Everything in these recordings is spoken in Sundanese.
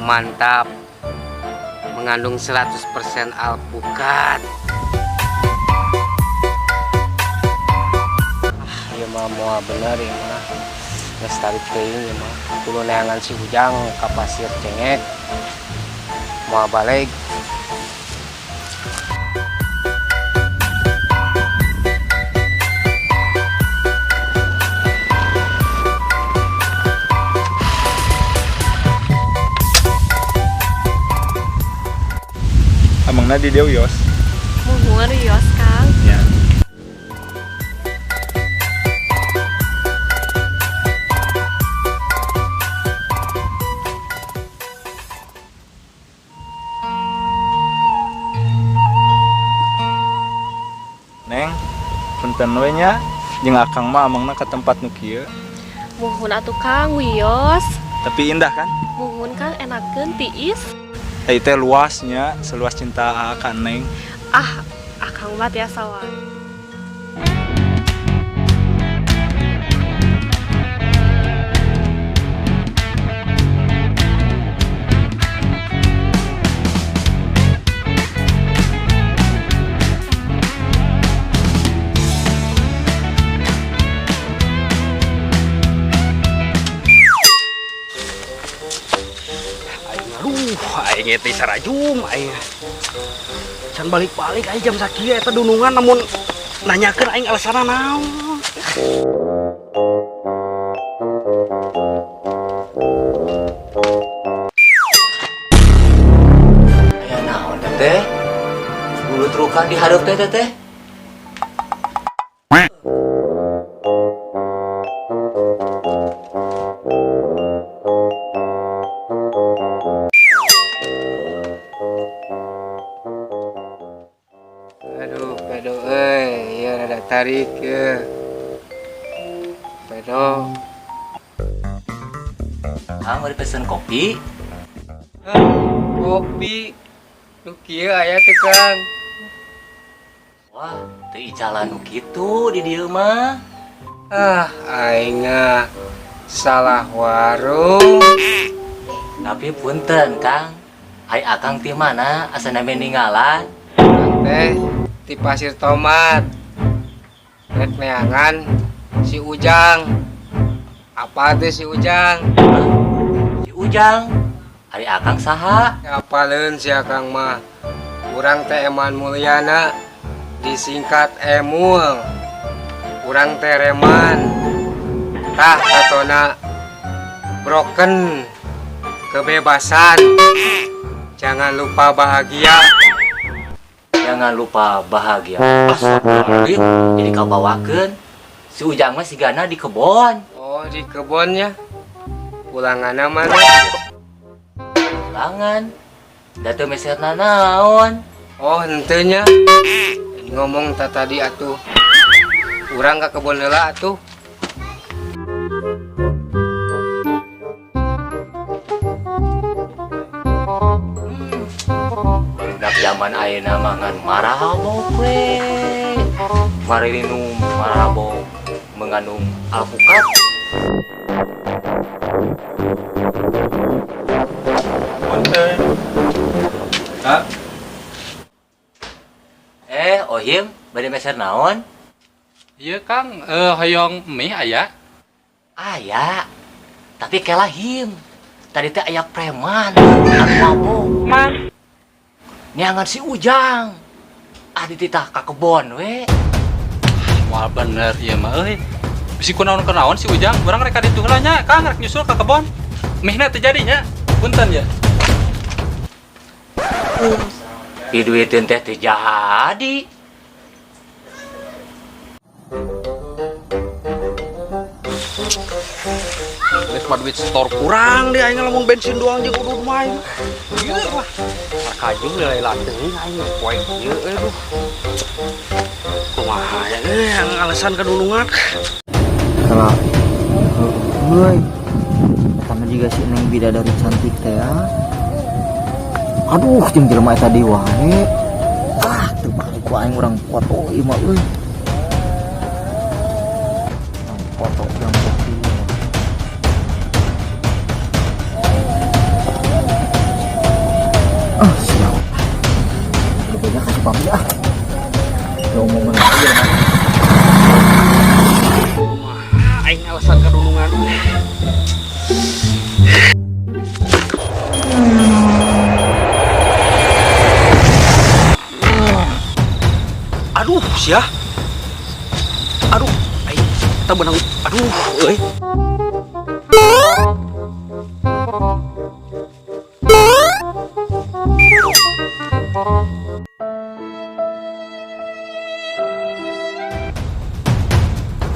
Mantap. Mengandung 100% alpukat. Ah, ieu mah moal bener ieu mah. Geus tarik teuing ieu mah. Kudu neangan si Ujang ka Pasir Cengek. Moal balik. Amangna di dieu wios. Muhun wios, Kang. Ya. Neng, punten we nya jeung akang mah amangna ka tempat nu kieu. Muhun atuh Kang wios. Tapi indah kan? Muhun Kang enakeun tiis. Teh teh luasnya, seluas cinta ka Neng. Ah, akang mah tiasa wae. Aing aduh, aing teh sarajum aing. Can balik-balik aing jam sakieu eta dunungan namun nanyakeun aing alasanna naon. Aya naon teh? Bulu trukan di hareup teh teh. Aduh, pedo euy, ieu rada tarik ye. Pedo. Kang bari pesen kopi. Hah, kopi. Nu kieu aya teh, Kang. Wah, teu icalan nu kitu di dieu mah. Ah, aing ah, salah warung. Tapi punten, Kang. Ai akang ti mana asana meninggalan? Teh di Pasir Tomat. Rek neangan si Ujang. Apa tuh si Ujang? Si Ujang. Ari akang saha? Apaleun si akang mah. Urang teh Eman Mulyana, disingkat Emul. Urang teh reman. Tah tatona broken kebebasan. Jangan lupa bahagia. Jangan lupa bahagia. Astagfirullahaladzim, jadi kabawakeun. Si Ujang mah sigana di kebon. Oh, di kebonnya. Pulanganna mana? Pulangan. Da teu meserna naon. Oh, henteu nya. Jadi ngomong tak tadi atuh. Urang ka kebon heula atuh. Budak zaman ayeuna mah ngan marabok we. Marinum marabok mengandung alpukat. Punten. Kak, Ohim, bade meser naon? Iya Kang, hoyong mie aya? Aya. Tapi kelahim. Tadi teh aya preman anu mabok. Man. Neangan si Ujang. Ah dititah ka kebon we. Wah bener ieu mah euy. Bisi kunaon-kunaon si Ujang, urang rek ka ditu heula nya, Kang rek nyusul ka kebon. Mihna teu jadi nya. Punten ya. Diduiteun teh teu jadi. Geus mah duit store kurang deh aing lamun bensin doang jeung udud mah aing. Ieu mah. Kajung lila teuing aing poe ieu euy duh. Kumaha ya euy alasan kadulungan. Salah. Euy. Eta mah juga si Neng bidadari cantik teh ya. Aduh, jeung jelema eta deui wae. Ah, teu balik ku aing urang foto ieu mah euy. Foto urang kopi. pamit ah. Ya omongan aja mah. Kumaha aing alasan kadunungan. Aduh, sia. Aduh, aing eta beunang. Aduh, euy.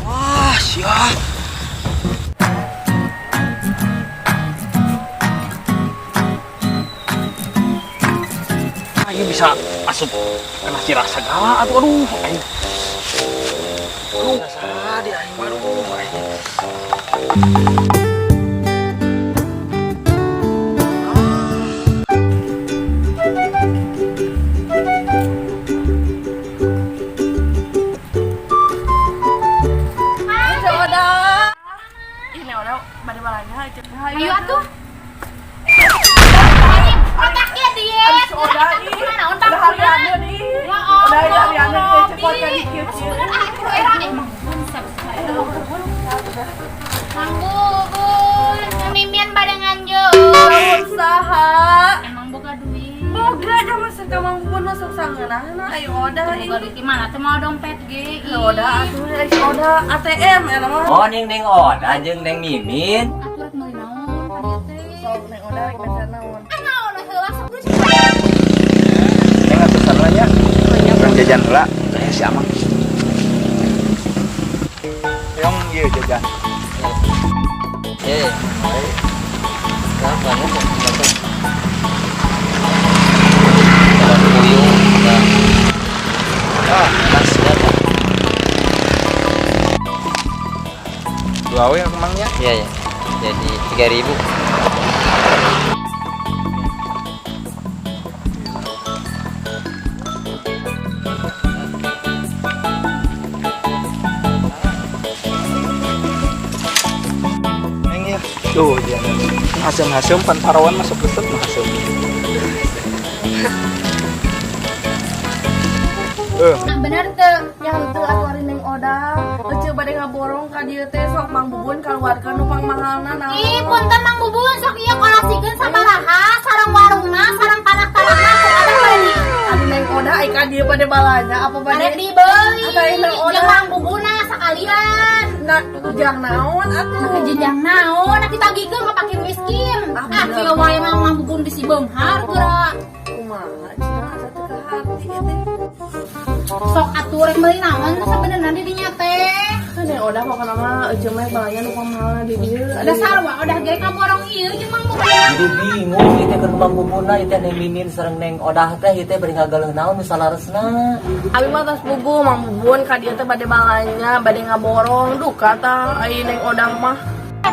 Wah, sia. Ah, ini bisa asup kena sirah segala aduh aduh aing. Aduh, sadi aing mah, aduh aing. Ayo atuh. Otaknya diet. Naon pangkuna? Ya Allah. Bener ah era emang. Mang Bubun, mimian pada nganjuk. Usaha. Emang boga duit. Boga dah masuk ke Mang Bubun masuk sangeunahna ayo odah Boga duit gimana teh mau dompet ge. Odah atuh ayo odah ATM eta mah. Oh, ning Neng Oda jeung Neng Mimin. Atuh rek meuli naon ka dieu teh. Sok Neng Odah rek meser naon. Ah naon heula sok geus. Neng atusan lah nya. Urang jajan heula. Tanya si Amang. Yang ieu jajan. Eh, kapan ya? Kalau puyuh, nah. Ah, mas berapa? Dua we emangnya? Iya ya. Jadi 3.000. Neng ya. Tuh, jangan. Hasem-hasem pan parawan masuk resep mah hasem. Nah, bener teu. Yang teu atuh ari Neng Odah. Ece bade ngaborong ka dieu teh sok Mang Bubun kaluarkeun nu pangmahalna naon. Ih, punten Mang Bubun sok ieu kolosikeun sabaraha sareng warungna, sareng tanah-tanahna ku ada bade di. Ari Neng Odah ai ka dieu bade balanya apa bade Arek dibeuli. Atau Neng Odah. Jeung Mang Bubunna sakalian. Na ujang naon atuh. Nah, jenjang naon, nah ditagihkeun ka pakir miskin. Ah, Ah, bener. kieu wae mah Mang Bubun bisi beunghar geura. Kumaha cenah asa teu ka hati teh. Sok atuh rek meuli naon sabenerna di dinya teh. Neng Odah pokona mah ece mah balanya nu pangmahalna di dieu. Udah sarua, udah ge kaborong ieu jeung Mang Bubun. Jadi bingung ieu teh keur Mang Bubunna ieu teh Neng Mimin sareng Neng Odah teh ieu teh bari ngagaleuh naon nu salaresna. Abi mah tos bubu Mang Bubun ka dieu teh bade balanya, bade ngaborong duka tah ai Neng Odah mah.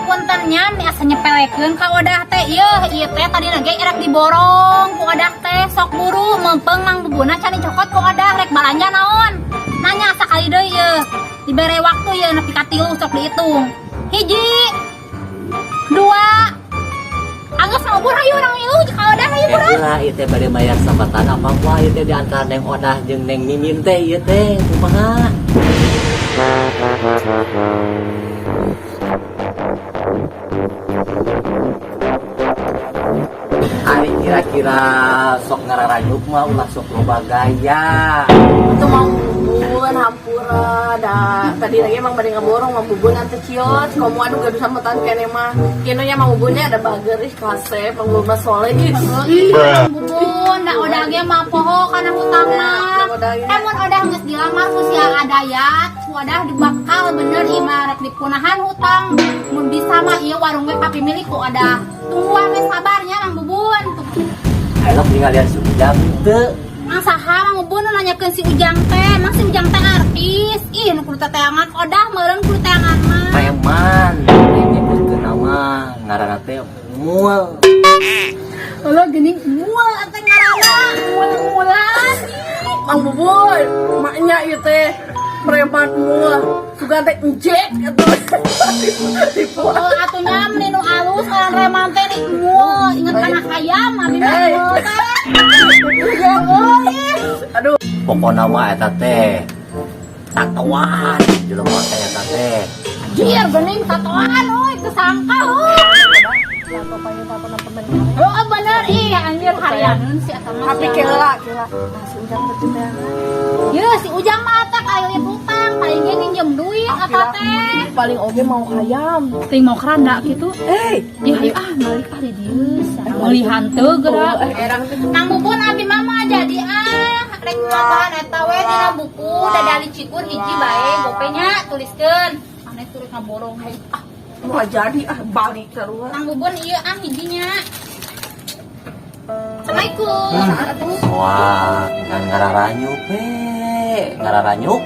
Puntennya nih asa nyepelekeun ka Odah teh ieu ieu teh tadi ge erek diborong ku Odah teh sok buru mempeng Mang Bubunna can dicokot ku Odah rek balanja naon. Nanya sakali deui ieu. Dibere waktu ieu nepi ka 3 sok dihitung. 1 2 Anggeus Mang Bubun hayu urang ieu ka Odah hayu buruan. Heula ieu teh bade mayar sambatan apa moal ieu teh di antara Neng Odah jeung Neng Mimin teh ieu teh kumaha? Ari kira-kira sok ngararanyuk mah ulah sok loba gaya. Itu Mang Bubun hampura da tadi lagi emang bade ngaborong Mang Bubun nanti cios komo aduh gaduh sambetan kene mah. Kieu nya Mang Bubunnya ada bager ih kasep Mang Bubun mah soleh ih. Ih, Mang Bubun, da Odah ge mah poho kana hutangna. Da Odah ge. Mun Odah geus dilamar ku si Adayat, ku Odah dibakal bener ieu mah rek dipunahan hutang. Mun bisa mah ieu warung ge kapimilik ku Odah. Tungguan we sabarnya Mang Bubun. Elok ningalian si Ujang teu. Mang saha Mang Bubun nu nanyakeun si Ujang teh, mang si Ujang teh artis. Ih, nu kudu teteangan Odah meureun kudu teangan mah. Preman. Ini nyebutkeun nama ngaranna teh Mual. Halo geuning mual teh ngaranna, mual-mualan. Mang Bubun, maknya ieu teh preman mual. Sugan teh enjek atuh. Oh, atuh nya meni nu alus orang reman teh nih mual, inget kana hayam abi mah Hey. mual teh. Oh, ih. Aduh. Pokona mah eta teh tatoan jelema teh eta teh. Anjir, geuning tatoan euy, teu sangka euy. Tato paling tato na pemain. Oh, bener ih anjir harianeun si eta mah. Tapi kela kela. Nah, si Ujang teh teh. Ye, si Ujang mah teh kayak utang, paling ge nginjem duit eta teh. Paling oge mau hayam. Ting mau keranda gitu. Eh, Ih, hayu ah balik ah di dieu. Meuli hanteu geura. Nang Bubun abi mama jadi ah rek tambahan eta we dina buku dadali cikur hiji bae gopenya tuliskeun. Aneh tulis ngaborong hayu ah. Mau jadi ah balik terus. Nang Bubun ieu ah hijinya. Assalamualaikum. Wah, ngan ngararanyuk we, ngararanyuk.